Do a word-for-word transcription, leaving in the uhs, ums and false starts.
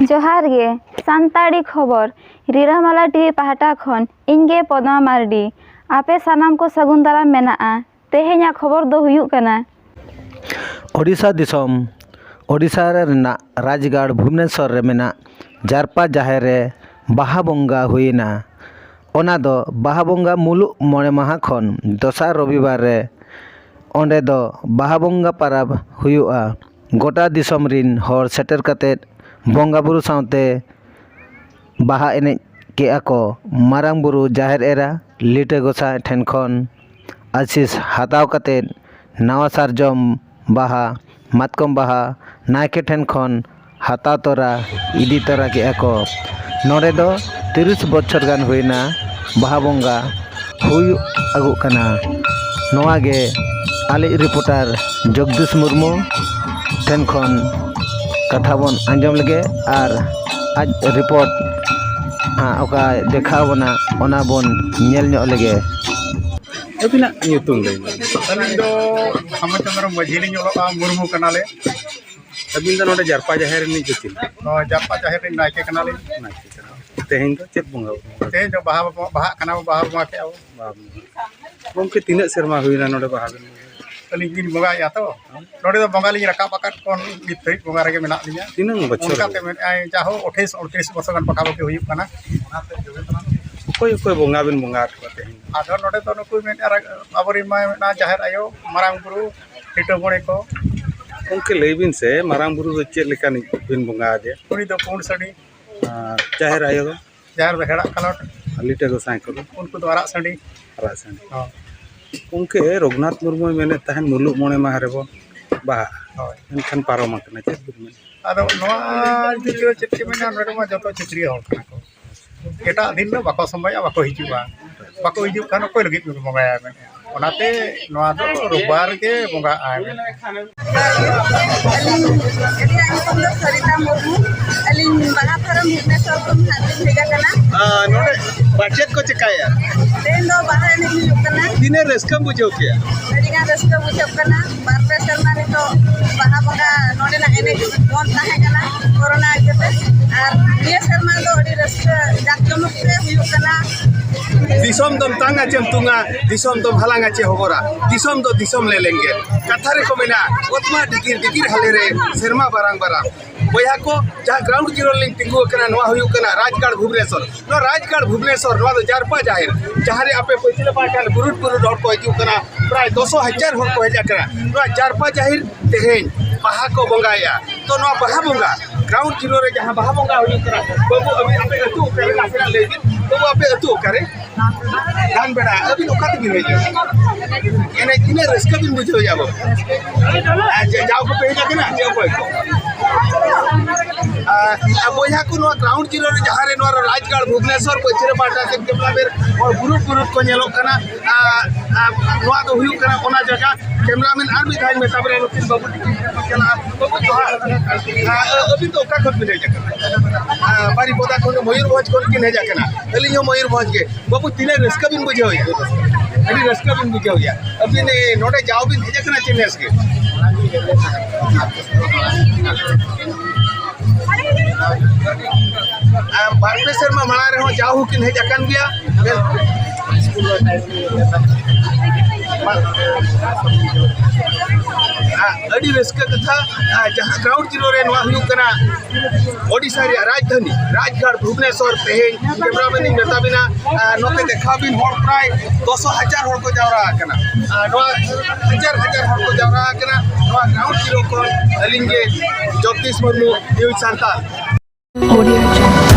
ᱡᱚᱦᱟᱨ ᱜᱮ, ᱥᱟᱱᱛᱟᱲᱤ ᱠᱷᱚᱵᱚᱨ, ᱨᱤᱞᱟᱹᱢᱟᱞᱟ ᱴᱤᱵᱷᱤ ᱯᱟᱦᱴᱟ ᱠᱷᱚᱱ ᱤᱧ ᱜᱮ ᱯᱚᱫᱢᱟ ᱢᱟᱨᱰᱤ᱾ ᱟᱯᱮ ᱥᱟᱱᱟᱢ ᱠᱚ ᱥᱟᱹᱜᱩᱱ ᱫᱟᱨᱟᱢ ᱢᱮᱱᱟᱜᱼᱟ᱾ ᱛᱮᱦᱮᱧᱟᱜ ᱠᱷᱚᱵᱚᱨ ᱫᱚ ᱦᱩᱭᱩᱜ ᱠᱟᱱᱟ᱾ ᱳᱰᱤᱥᱟ ᱫᱤᱥᱚᱢ, ᱳᱰᱤᱥᱟ ᱨᱮᱱᱟᱜ ᱨᱟᱡᱽᱜᱟᱲ ᱵᱷᱩᱵᱽᱱᱮᱥᱚᱨ ᱨᱮ ᱢᱮᱱᱟᱜ ᱡᱟᱨᱯᱟ ᱡᱟᱦᱮᱨ ᱨᱮ ᱵᱟᱦᱟ ᱵᱚᱸᱜᱟ ᱦᱩᱭᱮᱱᱟ᱾ ᱚᱱᱟ ᱫᱚ ᱵᱟᱦᱟ ᱵᱚᱸᱜᱟ ᱢᱩᱞᱩᱜ ᱢᱚᱬᱮ ᱢᱟᱦᱟ ᱠᱷᱚᱱ ᱫᱚᱥᱟᱨ ᱨᱚᱵᱤᱵᱟᱨ ᱨᱮ ᱚᱸᱰᱮ ᱫᱚ ᱵᱟᱦᱟ ᱵᱚᱸᱜᱟ ᱯᱟᱨᱟᱵᱽ ᱦᱩᱭᱩᱜᱼᱟ᱾ ᱜᱚᱴᱟ ᱫᱤᱥᱚᱢ ᱨᱤᱱ ᱦᱚᱲ ᱥᱮᱴᱮᱨ ᱠᱟᱛᱮᱫ ᱵᱚᱸᱜᱟ ᱵᱩᱨᱩ ᱥᱟᱶᱛᱮ ᱵᱟᱦᱟ ᱮᱱᱮᱡ ᱠᱮᱜᱼᱟ ᱠᱚ᱾ ᱢᱟᱨᱟᱝ ᱵᱩᱨᱩ, ᱡᱟᱦᱮᱨ ᱮᱨᱟ, ᱞᱤᱴᱟᱹ ᱜᱚᱸᱥᱟᱭ ᱴᱷᱮᱱ ᱠᱷᱚᱱ ᱟᱥᱤᱥ ᱦᱟᱛᱟᱣ ᱠᱟᱛᱮᱫ ᱱᱟᱣᱟ ᱥᱟᱨᱡᱚᱢ ᱵᱟᱦᱟ, ᱢᱟᱛᱠᱚᱢ ᱵᱟᱦᱟ ᱱᱟᱭᱠᱮ ᱴᱷᱮᱱ ᱠᱷᱚᱱ ᱦᱟᱛᱟᱣ ᱛᱚᱨᱟ ᱤᱫᱤ ᱛᱚᱨᱟ ᱠᱮᱜᱼᱟ ᱠᱚ᱾ ᱱᱚᱰᱮ ᱫᱚ ᱛᱤᱨᱤᱥ ᱵᱚᱪᱷᱚᱨ ᱜᱟᱱ ᱦᱩᱭᱱᱟ ᱵᱟᱦᱟ ᱵᱚᱸᱜᱟ ᱦᱩᱭᱩᱜ ᱟᱹᱜᱩᱜ ᱠᱟᱱᱟ᱾ ᱱᱚᱣᱟ ᱜᱮ ᱟᱞᱮᱭᱤᱡ ᱨᱤᱯᱳᱨᱴᱟᱨ ᱡᱚᱜᱽᱫᱤᱥ ᱢᱩᱨᱢᱩ ᱴᱷᱮᱱ ᱠᱷᱚᱱ ᱠᱟᱛᱷᱟ ᱵᱚᱱ ᱟᱸᱡᱚᱢ ᱞᱮᱜᱮ ᱟᱨ ᱟᱡ ᱨᱤᱯᱳᱨᱴ ᱦᱟᱸᱜ ᱚᱠᱟᱭ ᱫᱮᱠᱷᱟᱣ ᱵᱚᱱᱟ, ᱚᱱᱟ ᱵᱚᱱ ᱧᱮᱞ ᱧᱚᱜ ᱞᱮᱜᱮ᱾ ᱟᱹᱵᱤᱱᱟᱜ ᱧᱩᱛᱩᱢ ᱞᱟᱹᱭ ᱵᱤᱱ᱾ ᱟᱹᱞᱤᱧ ᱫᱚ ᱠᱷᱟᱢᱚᱪᱚᱸᱫᱽᱨᱚ ᱢᱟᱹᱡᱷᱤ ᱞᱤᱧ ᱚᱞᱚᱜᱼᱟ, ᱢᱩᱨᱢᱩ ᱠᱟᱱᱟᱞᱮ᱾ ᱟᱹᱵᱤᱱ ᱫᱚ ᱱᱚᱰᱮ ᱡᱟᱨᱯᱟ ᱡᱟᱦᱮᱨ ᱨᱤᱱᱤᱡ ᱜᱮ ᱠᱟᱱᱟ? ᱱᱚᱣᱟ ᱡᱟᱨᱯᱟ ᱡᱟᱦᱮᱨ ᱨᱤᱱ ᱱᱟᱭᱠᱮ ᱠᱟᱱᱟᱞᱤᱧ᱾ ᱱᱟᱭᱠᱮ ᱠᱟᱱᱟ᱾ ᱛᱮᱦᱮᱧ ᱫᱚ ᱪᱮᱫ ᱵᱚᱸᱜᱟ ᱵᱩᱨᱩ? ᱛᱮᱦᱮᱧ ᱫᱚ ᱵᱟᱦᱟ, ᱵᱟᱦᱟᱜ ᱠᱟᱱᱟ ᱵᱚ, ᱵᱟᱦᱟ ᱵᱚᱸᱜᱟ ᱠᱮᱜᱼᱟ ᱵᱚ᱾ ᱵᱟᱦᱟ ᱵᱚᱸᱜᱟ᱾ ᱜᱚᱢᱠᱮ, ᱛᱤᱱᱟᱹᱜ ᱥᱮᱨᱢᱟ ᱦᱩᱭᱱᱟ ᱱᱚᱰᱮ ᱵᱟᱦᱟ ᱵᱤᱱ ᱵᱚᱸᱜᱟᱭᱟ? ᱟᱹᱞᱤᱧ ᱞᱤᱧ ᱵᱚᱸᱜᱟᱭᱮᱫᱼᱟ ᱛᱚ᱾ ᱱᱚᱰᱮ ᱫᱚ ᱵᱚᱸᱜᱟ ᱞᱤᱧ ᱨᱟᱠᱟᱵ ᱟᱠᱟᱫ ᱠᱷᱚᱱ ᱱᱤᱛ ᱫᱷᱟᱹᱵᱤᱡ ᱵᱚᱸᱜᱟ ᱨᱮᱜᱮ ᱢᱮᱱᱟᱜ ᱞᱤᱧᱟ᱾ ᱛᱤᱱᱟᱹᱝ ᱵᱚᱪᱷᱚᱨ? ᱚᱱᱠᱟᱛᱮ ᱢᱮᱱᱮᱫᱼᱟᱭ, ᱡᱟᱦᱳ ᱟᱴᱷᱟᱤᱥ ᱩᱱᱛᱨᱤᱥ ᱵᱚᱪᱷᱚᱨ ᱜᱟᱱ ᱯᱟᱠᱟᱯᱟᱠᱤ ᱦᱩᱭᱩᱜ ᱠᱟᱱᱟ᱾ ᱚᱠᱚᱭ ᱚᱠᱚᱭ ᱵᱚᱸᱜᱟ ᱵᱤᱱ ᱵᱚᱸᱜᱟ ᱟᱠᱟᱫ ᱠᱚᱣᱟ ᱛᱮᱦᱮᱧ? ᱟᱫᱚ ᱱᱚᱰᱮ ᱫᱚ ᱱᱩᱠᱩ ᱢᱮᱱᱮᱫᱼᱟ, ᱟᱵᱚᱨᱮᱱ ᱢᱟ ᱢᱮᱱᱟᱜᱼᱟ ᱡᱟᱦᱮᱨ ᱟᱭᱳ, ᱢᱟᱨᱟᱝ ᱵᱩᱨᱩ, ᱞᱤᱴᱟᱹ ᱢᱚᱬᱮ ᱠᱚ᱾ ᱜᱚᱢᱠᱮ, ᱞᱟᱹᱭ ᱵᱤᱱ ᱥᱮ, ᱢᱟᱨᱟᱝ ᱵᱩᱨᱩ ᱫᱚ ᱪᱮᱫ ᱞᱮᱠᱟᱱᱤᱡ ᱵᱤᱱ ᱵᱚᱸᱜᱟ ᱟᱫᱮᱭᱟ? ᱩᱱᱤ ᱫᱚ ᱯᱩᱸᱰ ᱥᱟᱺᱰᱤ᱾ ᱟᱨ ᱡᱟᱦᱮᱨ ᱟᱭᱳ ᱫᱚ? ᱡᱟᱦᱮᱨ ᱫᱚ ᱦᱮᱲᱟᱜ ᱠᱟᱞᱚᱴ᱾ ᱟᱨ ᱞᱤᱴᱟᱹ ᱜᱚᱸᱥᱟᱭ ᱠᱚᱫᱚ? ᱩᱱᱠᱩ ᱫᱚ ᱟᱨᱟᱜ ᱥᱟᱺᱰᱤ᱾ ᱟᱨᱟᱜ ᱥᱟᱺᱰᱤ᱾ ᱦᱚᱸ᱾ ᱜᱚᱢᱠᱮ, ᱨᱚᱜᱷᱩᱱᱟᱛᱷ ᱢᱩᱨᱢᱩᱭ ᱢᱮᱱᱮᱫ ᱛᱟᱦᱮᱸᱫ ᱢᱩᱞᱩᱜ ᱢᱚᱬᱮ ᱢᱟᱦᱟ ᱨᱮᱵᱚ ᱵᱟᱦᱟᱜᱼᱟ᱾ ᱦᱳᱭ᱾ ᱢᱮᱱᱠᱷᱟᱱ ᱯᱟᱨᱚᱢ ᱟᱠᱟᱱᱟ, ᱪᱮᱫ ᱵᱤᱱ ᱢᱮᱱᱟ? ᱟᱫᱚ ᱱᱚᱣᱟ ᱤᱫᱤ ᱛᱮ ᱪᱮᱫ ᱪᱮᱫ ᱢᱮᱱᱟ, ᱱᱚᱰᱮ ᱢᱟ ᱡᱚᱛᱚ ᱪᱟᱹᱠᱨᱤᱭᱟᱹ ᱦᱚᱲ ᱠᱟᱱᱟ ᱠᱚ᱾ ᱮᱴᱟᱜ ᱫᱤᱱ ᱫᱚ ᱵᱟᱠᱚ ᱥᱚᱢᱚᱭᱚᱜᱼᱟ, ᱵᱟᱠᱚ ᱦᱤᱡᱩᱜᱼᱟ᱾ ᱵᱟᱠᱚ ᱦᱤᱡᱩᱜ ᱠᱷᱟᱱ ᱚᱠᱚᱭ ᱞᱟᱹᱜᱤᱫ ᱵᱚᱱ ᱵᱚᱸᱜᱟᱭᱟ ᱢᱮᱱᱮᱫᱼᱟ᱾ ᱚᱱᱟᱛᱮ ᱱᱚᱣᱟ ᱫᱚ ᱨᱳᱵᱵᱟᱨ ᱜᱮ ᱵᱚᱸᱜᱟᱜᱼᱟᱭ ᱢᱮᱱᱮᱫᱼᱟ᱾ ᱟᱹᱞᱤᱧ, ᱟᱹᱞᱤᱧᱟᱜ ᱧᱩᱛᱩᱢ ᱫᱚ ᱥᱚᱨᱤᱛᱟ ᱢᱩᱨᱢᱩ᱾ ᱟᱹᱞᱤᱧ ᱵᱟᱦᱟ ᱯᱷᱟᱨᱟᱢ ᱵᱷᱩᱵᱽᱱᱮᱥᱚᱨ ᱠᱷᱚᱱ ᱦᱟᱸᱜ ᱞᱤᱧ ᱦᱮᱡ ᱟᱠᱟᱱᱟ᱾ ᱟᱨ ᱱᱚᱰᱮ ᱪᱮᱫ ᱠᱚ ᱪᱮᱠᱟᱭᱟ? ᱛᱮᱦᱮᱧ ᱫᱚ ᱵᱟᱦᱟ ᱮᱱᱮᱡ ᱦᱩᱭᱩᱜ ᱠᱟᱱᱟ᱾ ᱛᱤᱱᱟᱹᱜ ᱨᱟᱹᱥᱠᱟᱹᱢ ᱵᱩᱡᱷᱟᱹᱣ ᱠᱮᱜᱼᱟ? ᱟᱹᱰᱤᱜᱟᱱ ᱨᱟᱹᱥᱠᱟᱹ ᱵᱩᱡᱷᱟᱹᱜ ᱠᱟᱱᱟ᱾ ᱵᱟᱨ ᱯᱮ ᱥᱮᱨᱢᱟ ᱱᱤᱛᱚᱜ ᱵᱟᱦᱟ ᱵᱚᱸᱜᱟ ᱱᱚᱰᱮᱱᱟᱜ ᱮᱱᱮᱡ ᱵᱚᱱᱫ ᱛᱟᱦᱮᱸ ᱠᱟᱱᱟ ᱠᱳᱨᱳᱱᱟ ᱤᱭᱟᱹᱛᱮ᱾ ᱟᱨ ᱱᱤᱭᱟᱹ ᱥᱮᱨᱢᱟ ᱫᱚ ᱟᱹᱰᱤ ᱨᱟᱹᱥᱠᱟᱹ ᱡᱟᱠ ᱡᱚᱢᱚᱠ ᱛᱮ ᱦᱩᱭᱩᱜ ᱠᱟᱱᱟ᱾ ᱫᱤᱥᱚᱢ ᱫᱚᱢ ᱛᱟᱝᱟ ᱪᱮᱢ ᱛᱩᱝᱟ, ᱫᱤᱥᱚᱢ ᱫᱚᱢ ᱦᱟᱞᱟᱝᱟ ᱪᱮ ᱦᱚᱵᱚᱨᱟ, ᱫᱤᱥᱚᱢ ᱫᱚ ᱫᱤᱥᱚᱢ ᱞᱮ ᱞᱮᱝᱜᱮ᱾ ᱠᱟᱛᱷᱟ ᱨᱮᱠᱚ ᱢᱮᱱᱟ, ᱚᱛᱢᱟ ᱰᱤᱜᱤᱨ ᱰᱤᱜᱤᱨ ᱦᱟᱞᱮ ᱨᱮ ᱥᱮᱨᱢᱟ ᱵᱟᱨᱟᱝ ᱵᱟᱨᱟᱝ᱾ ᱵᱚᱭᱦᱟ ᱠᱚ, ᱡᱟᱦᱟᱸ ground zero ᱨᱮᱞᱤᱧ ᱛᱤᱸᱜᱩ ᱟᱠᱟᱱᱟ, ᱱᱚᱣᱟ ᱦᱩᱭᱩᱜ ᱠᱟᱱᱟ ᱨᱟᱡᱽᱜᱟᱲ ᱵᱷᱩᱵᱽᱱᱮᱥᱚᱨ᱾ ᱱᱚᱣᱟ ᱨᱟᱡᱽᱜᱟᱲ ᱵᱷᱩᱵᱽᱱᱮᱥᱚᱨ, ᱱᱚᱣᱟ ᱫᱚ ᱡᱟᱨᱯᱟ ᱡᱟᱦᱮᱨ, ᱡᱟᱦᱟᱸ ᱨᱮ ᱟᱯᱮ ᱯᱟᱹᱪᱷᱞᱟᱹ ᱯᱟᱦᱴᱟ ᱨᱮ ᱵᱩᱨᱩᱴ ᱵᱩᱨᱩᱴ ᱦᱚᱲ ᱠᱚ ᱦᱤᱡᱩᱜ ᱠᱟᱱᱟ, ᱯᱨᱟᱭ ᱫᱚᱥᱚ ᱦᱟᱡᱟᱨ ᱦᱚᱲ ᱠᱚ ᱦᱮᱡ ᱟᱠᱟᱱᱟ᱾ ᱱᱚᱣᱟ ᱡᱟᱨᱯᱟ ᱡᱟᱦᱮᱨ ᱛᱮᱦᱮᱧ ᱵᱟᱦᱟ ᱠᱚ ᱵᱚᱸᱜᱟᱭᱟ᱾ ᱛᱚ ᱱᱚᱣᱟ ᱵᱟᱦᱟ ᱵᱚᱸᱜᱟ, ground zero ᱨᱮ ᱡᱟᱦᱟᱸ ᱵᱟᱦᱟ ᱵᱚᱸᱜᱟ ᱦᱩᱭᱩᱜ ᱠᱟᱱᱟ, ᱵᱟᱹᱵᱩ ᱟᱹᱵᱤᱱ ᱟᱯᱮ ᱟᱹᱛᱩ ᱚᱠᱟᱨᱮ, ᱱᱟᱥᱮᱱᱟᱜ ᱞᱟᱹᱭ ᱵᱤᱱ, ᱵᱟᱹᱵᱩ ᱟᱯᱮ ᱟᱹᱛᱩ ᱚᱠᱟᱨᱮ? ᱰᱟᱱ ᱵᱮᱲᱟ, ᱟᱹᱵᱤᱱ ᱚᱠᱟ ᱛᱮᱵᱤᱱ ᱦᱮᱡ ᱞᱮᱱᱟ? ᱮᱱᱮᱡ ᱛᱤᱱᱟᱹᱜ ᱨᱟᱹᱥᱠᱟᱹ ᱵᱤᱱ ᱵᱩᱡᱷᱟᱹᱣᱮᱫᱼᱟ ᱵᱟᱹᱵᱩ? ᱟᱨ ᱡᱮ ᱡᱟᱣ ᱠᱚᱯᱮ ᱦᱮᱡ ᱟᱠᱟᱱᱟ, ᱪᱮᱫ ᱚᱠᱚᱭ ᱠᱚ? ᱟᱨ, ᱟᱨ ᱵᱚᱭᱦᱟ ᱠᱚ, ᱱᱚᱣᱟ ground zero ᱨᱮ ᱡᱟᱦᱟᱸ ᱨᱮ ᱱᱚᱣᱟ ᱨᱟᱡᱽᱜᱟᱲ ᱵᱷᱩᱵᱽᱱᱮᱥᱚᱨ ᱯᱟᱹᱪᱷᱞᱟᱹ ᱯᱟᱦᱴᱟ ᱥᱮᱫ ᱠᱮᱢᱨᱟ ᱢᱮᱱ ᱦᱚᱲ ᱵᱩᱨᱩᱴ ᱵᱩᱨᱩᱴ ᱠᱚ ᱧᱮᱞᱚᱜ ᱠᱟᱱᱟ, ᱟᱨ, ᱟᱨ ᱱᱚᱣᱟ ᱫᱚ ᱦᱩᱭᱩᱜ ᱠᱟᱱᱟ ᱚᱱᱟ ᱡᱟᱭᱜᱟ᱾ ᱠᱮᱢᱨᱟ ᱢᱮᱱ ᱟᱨ ᱢᱤᱫ ᱫᱷᱟᱣ ᱤᱧ ᱢᱮᱛᱟ ᱵᱮᱱᱟ, ᱱᱩᱠᱤᱱ ᱵᱟᱹᱵᱩ ᱛᱟᱹᱠᱤᱱ ᱴᱷᱮᱱ ᱠᱚ ᱪᱟᱞᱟᱜᱼᱟ᱾ ᱵᱟᱹᱵᱩ ᱡᱚᱦᱟᱨ᱾ ᱟᱨ, ᱟᱹᱵᱤᱱ ᱫᱚ ᱚᱠᱟ ᱠᱷᱚᱱ ᱵᱤᱱ ᱦᱮᱡ ᱟᱠᱟᱱᱟ? ᱟᱨ, ᱵᱟᱨᱤᱯᱚᱫᱟ ᱠᱷᱚᱱ, ᱢᱚᱭᱩᱨᱵᱷᱚᱸᱡᱽ ᱠᱷᱚᱱ ᱠᱤᱱ ᱦᱮᱡ ᱟᱠᱟᱱᱟ᱾ ᱟᱹᱞᱤᱧ ᱦᱚᱸ ᱢᱚᱭᱩᱨᱵᱷᱚᱸᱡᱽ ᱜᱮ᱾ ᱵᱟᱹᱵᱩ, ᱛᱤᱱᱟᱹᱜ ᱨᱟᱹᱥᱠᱟᱹ ᱵᱤᱱ ᱵᱩᱡᱷᱟᱹᱣᱮᱫᱼᱟ? ᱟᱹᱰᱤ ᱨᱟᱹᱥᱠᱟᱹ ᱵᱤᱱ ᱵᱩᱡᱷᱟᱹᱣᱮᱫᱼᱟ᱾ ᱟᱹᱵᱤᱱ, ᱮ, ᱱᱚᱰᱮ ᱡᱟᱣ ᱵᱤᱱ ᱦᱮᱡ ᱟᱠᱟᱱᱟ ᱪᱮ ᱱᱮᱥ ᱜᱮ? ᱟᱨ ᱵᱟᱨ ᱯᱮ ᱥᱮᱨᱢᱟ ᱢᱟᱲᱟᱝ ᱨᱮᱦᱚᱸ ᱡᱟᱣ ᱦᱚᱸᱠᱤᱱ ᱦᱮᱡ ᱟᱠᱟᱱ ᱜᱮᱭᱟ᱾ ᱟᱨ ᱟᱹᱰᱤ ᱨᱟᱹᱥᱠᱟᱹ ᱠᱟᱛᱷᱟ, ᱟᱨ ᱡᱟᱦᱟᱸ ground zero ᱨᱮ ᱱᱚᱣᱟ ᱦᱩᱭᱩᱜ ᱠᱟᱱᱟ, ᱳᱰᱤᱥᱟ ᱨᱮᱭᱟᱜ ᱨᱟᱡᱽᱫᱷᱟᱱᱤ ᱨᱟᱡᱽᱜᱟᱲ ᱵᱷᱩᱵᱽᱱᱮᱥᱚᱨ᱾ ᱛᱮᱦᱮᱧ ᱠᱮᱢᱨᱟᱢᱮᱱ ᱤᱧ ᱢᱮᱛᱟ ᱵᱤᱱᱟ, ᱟᱨ ᱱᱚᱛᱮ ᱫᱮᱠᱷᱟᱣ ᱵᱤᱱ, ᱦᱚᱲ ᱯᱨᱟᱭ ᱫᱚᱥᱚ ᱦᱟᱡᱟᱨ ᱦᱚᱲ ᱠᱚ ᱡᱟᱣᱨᱟ ᱟᱠᱟᱱᱟ᱾ ᱟᱨ ᱱᱚᱣᱟ ᱦᱟᱡᱟᱨ ᱦᱟᱡᱟᱨ ᱦᱚᱲ ᱠᱚ ᱡᱟᱣᱨᱟ ᱟᱠᱟᱱᱟ ᱱᱚᱣᱟ ground zero ᱠᱷᱚᱱ᱾ ᱟᱹᱞᱤᱧ ᱜᱮ Jagdish Murmu, News Santal᱾ Audio Jungle.